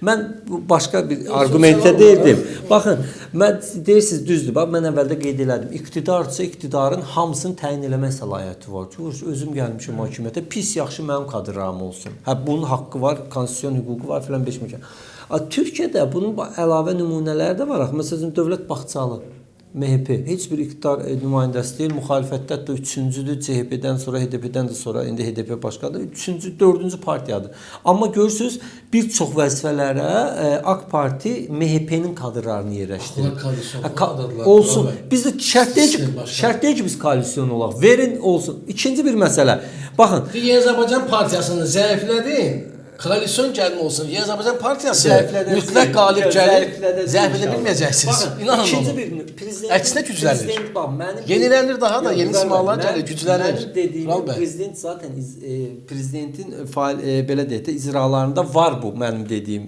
Mən bu başqa bir arqumentə deyirdim. Baxın, mən deyirsiniz düzdür. Bax mən əvvəldə qeyd elədim. İqtidarsa iqtidarın hamısını təyin eləmək səlahiyyəti var. Çünki özüm gəlmişəm hakimiyyətə, pis yaxşı mənim kadrlarım olsun. Hə bunun haqqı var, konstitusion hüququ var filan beşməkan. Türkiyədə bunun əlavə nümunələri də var. Axı məsələn Dövlət Bağçalı MHP heç bir iqtidar nümayəndəsi deyil, müxalifətdə hətta üçüncüdür, CHP-dən sonra, HDP-dən də sonra, indi HDP başqadır, üçüncü, dördüncü partiyadır. Amma görürsüz, bir çox vəzifələrə AK Parti MHP-nin kadrlarını yerləşdirir. Onlar koalisyon Hə, falan adadılar, olsun. Tural bəy. Biz də şərt deyil ki, Sistem başqa. şərt deyil ki biz koalisyon olaq. Verin olsun. İkinci bir məsələ. Baxın, Yeni Azərbaycan Partiyasını zəiflədin. Koalisyon gəlmə olsun. Yeni Azərbaycan Partiyası mütləq qalib gəlir. Zəiflədə bilməyəcəksiniz. Baxın, İnanın ikinci ona. bir prezident Əksinə güclənir. Prezident bax mənim Yenilənir daha da, Yox, yeni Vüqar bəy, simalar gəlir, güclənir. Mənim dediyim Vural bəy. prezident zaten prezidentin fail belə deyək də icralarında var bu mənim dediyim.